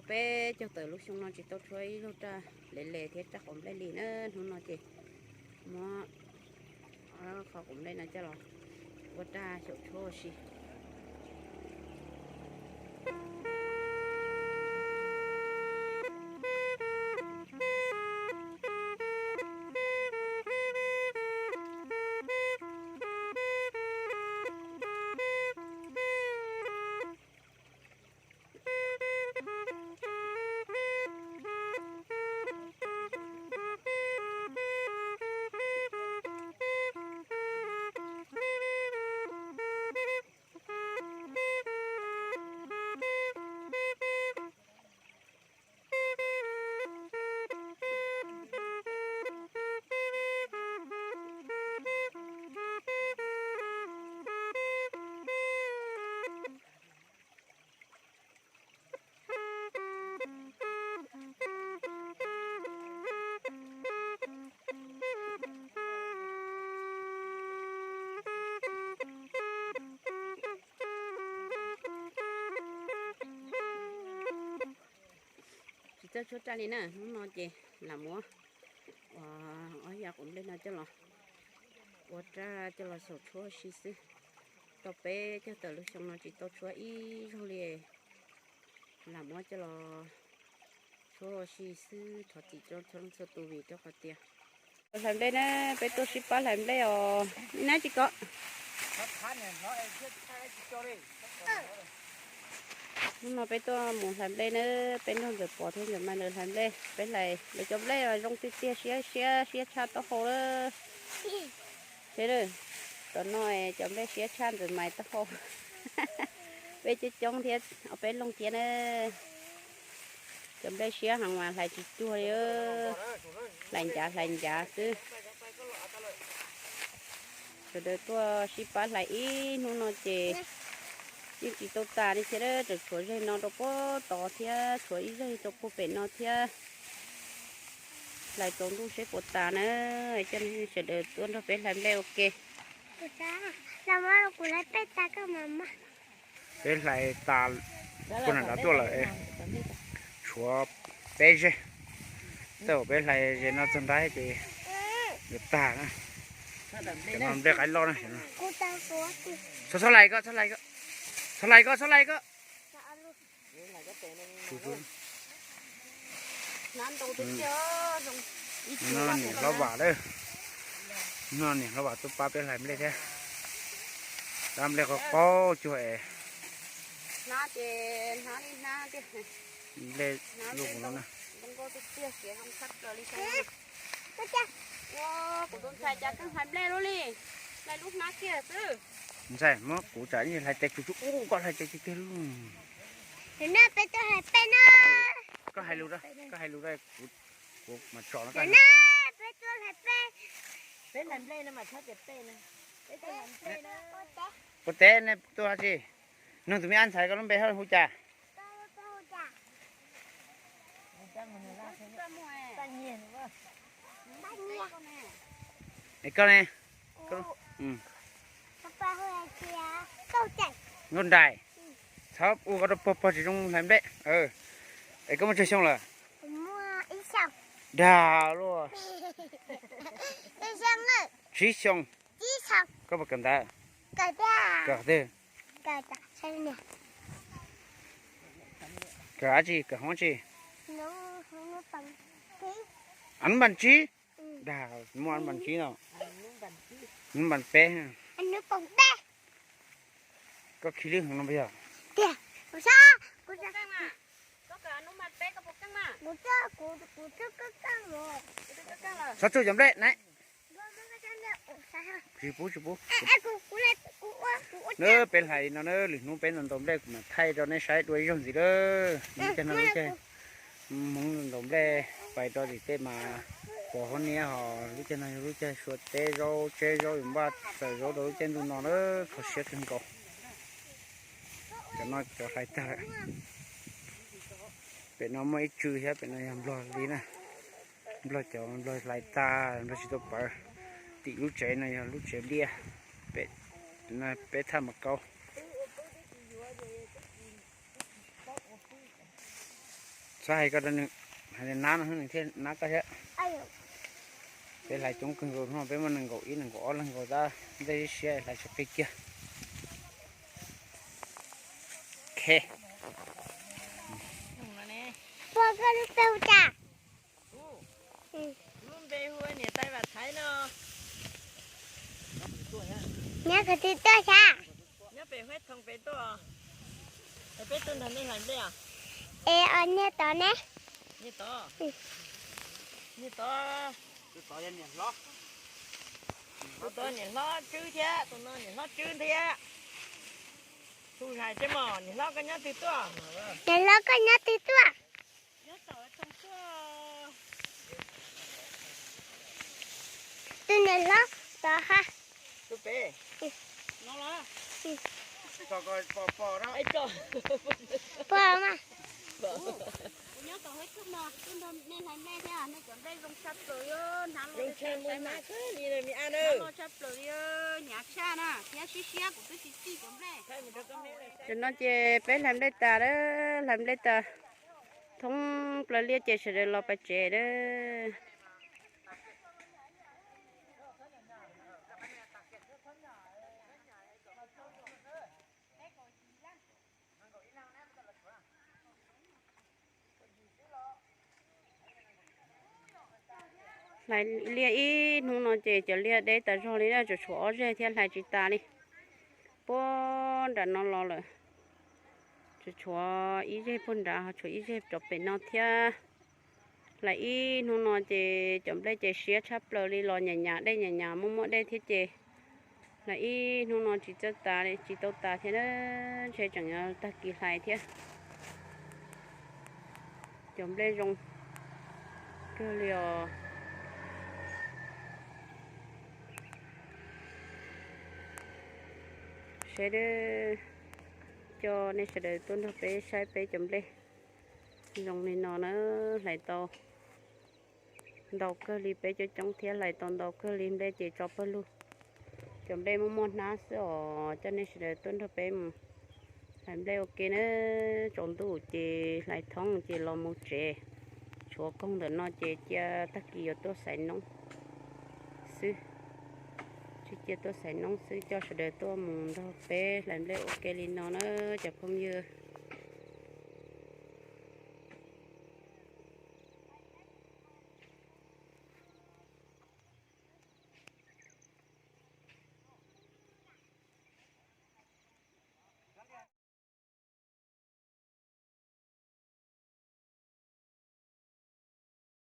Peb caug tawm lub xyoo no tsis tau tshuab ib zaug raj le le thiab raj quav nplej li na. Hnub no ces muab qhov quav nplej no coj los ua raj xyaum tshuab ua si. Tsis txawj tshuab raj li na, hnub no ces lam muab ob yam quav nplej no coj los ua raj coj los xyaum tshuab si xwb. Tau peb caug tawm lub xyoo no tsis tau tshuab ib zaug li. Lam muab coj los tshuab ua si xwb, thov txim rau txhua leej txhua tus vim rau qhov tias hlais nplej na, peb tuaj sib pab hlais nplej os. Ib nab tsis ko. Hnub no peb tuaj mus hlais nplej na, peb nrog Ntxawm Pov thiab Ntxawm Maiv lawv hlais nplej. Peb hlais lawv cov nplej zoo tiag tiag, siab siab siab tshaj taub hau lawm. Seb, tom no cov nplej siab tshaj Ntxawm Maiv taub hau. Peb coob coob thiab, ob peb loog thiab na. Cov nplej siab heev mas hlais tsis cuag li, hlais ncav hlais ncav xwb. Sawv daws tuaj sib pab hlais ib hnub no ces yeej tsis tau tas li thiab, tseem tshuav zeg no rau puag tod thiab, tshuav ib zeg rau puag pem no thiab. Hlais tsaus ntuj seb puas tas na, coj sawv daws tuaj nrog peb hlais nplej ua ke. Peb hlais tas puag nram nrad tuaj lawm, tshuav peb zeg. Tej zaum peb hlais ze no txog nrad ces yuav tag na. Cov no nplej qaib loj na. Txhob hlais ko, txhob hlais ko, txhob hlais ko, txhob hlais ko. No niam hlob Vam lawm. No niam hlob Vam tuaj pab peb hlais nplej thiab. Dab nplej qaub qaub cuag es. Nplej lub no na. Kuv tus ntxhais cas koj hlais nplej lub li, hlais lub hnab kiag xwb. Ntxhais, muab kuv tsam ib hlais tes tsuj tsuj ub, koj hlais tes tiag tiag lub. Peb tuaj hlais peb na. Koj hais lus, koj hais lus, kuv, kuv mam tso no. Peb tuaj hlais peb. Peb hlais nplej no mas txhob tias peb na. Peb tuaj hlais nplej na. Kuv teb nej tuaj dab tsi? Nug tus me ab ntxhais koj lub npe hu cas? Es koj ne? Nkauj Nraim. Txhob ua koj rau pog, pog tsis zoo hlais nplej. Es koj muaj tsawg xyoo lawm? Dag luaj. Tsib xyoo. Koj puas kawm ntawv? Kawm twg? Kawm dab tsi, kawm hoob tsi? Hnub npas tsib. Dag, muaj hnub npas tsib no. Hnub npas peb. Koj khi lwb heev no puas yog? Txhob tsuj cov nplej na. Tsis pub, tsis pub. Peb hlais li no na, lwm hnub peb ntaus ntaus nplej kuv mam thaij rau nej saib dua ib zaug ntxiv lawm. Lub caij no lub caij Hmoob ntaus nplej pais rau tim tej mas pos hauv niab hos, lub caij no yog lub caij suav teb zaub tseb zaub, yuav npaj txawm zaub rau lub caij ntuj no na, kho siab kawg nkaus. Cov no cov hlais tag lawm. Pem no muaj ib tsw thiab, pem no yog nplog li na. Nplog cov nplog hlais tag, nplog tsis tau pawv. Tim lub tsev no yog lub tsev liaj, pem, peb thaj mas kaub. Xav hais koj rau nws, hais nab no nws thiaj nab koj thiab. Peb hlais coob kawg nkaus no, peb muaj nees nkaum ib nees nkaum ob leeg nkaus tab ntej siab hlais tsis plig kiag. Pua koj lub peb hu cas? Lub npe hu niam tais Vam Thaiv no. Nyob qhov twg tuaj xav? Nyob pem Huab Thoom pem tuaj. Es peb tuaj nrog nej hlais nplej os. Es os niag tod ne? Niag tod, niag tod, tus tod niam hlob Tswb thiab tus no niam hlob Tswb thiab. Hu hais tsev mos, niam hlob koj nyob twg tuaj? Niam hlob koj nyob twg tuaj? Tus niam hlob tod ha. Tus pem. Pom mas. Kuv nyob tom Huab Thoom no, kuv nrog nej hlais nplej thiab, nej cov nplej zoo tshaj plaws li, hnav los zoo tshaj plaws li, hnyav tshaj na, thiab siab siab kuv twb tsis txij cov nplej. Tam no ces peb hlais nplej tas lawm, hlais nplej tas thoob plaws liaj ces sawv daws los pais tsev lawm. Hlais liaj ib hnub no ces cov liaj deb tas zog li na, tsuas tshuav ob zeg thiab hlais tsis tas li. Puag nram no los lawm, tsuas tshuav ib zeg puag nrad, ho tshuav ib zeg rau pem no thiab. Hlais ib hnub no ces cov nplej ces siab tshaj plaws li, los nyam nyam dej nyam nyam muaj muaj dej thiab ces hlais ib hnub no tsis txawj tas li, tsis tau tas thiab na, ntshe tseem yuav tag kis hlais thiab. Cov nplej zoo kawg li os. Seb, coj nej sawv daws tuaj nrog peb saib peb cov nplej zoo li no na, hlais tau ntau kawg li, peb coob coob thiab hlais tau ntau kawg li, nplej ces tso pawg lug. Cov nplej muaj muaj hnab xwb os, coj nej sawv daws tuaj nrog peb mus hlais nplej ua ke na. Tsaus ntuj ces hlais thoob ces los mus tsev, tshuav koog ntawm no ces cia tag kis yuav tuaj xaiv noob xwb. Tsis cia tuaj xaiv noob xwb, coj sawv daws tuaj mus nrog peb hlais nplej ua ke li no na cov phooj ywg.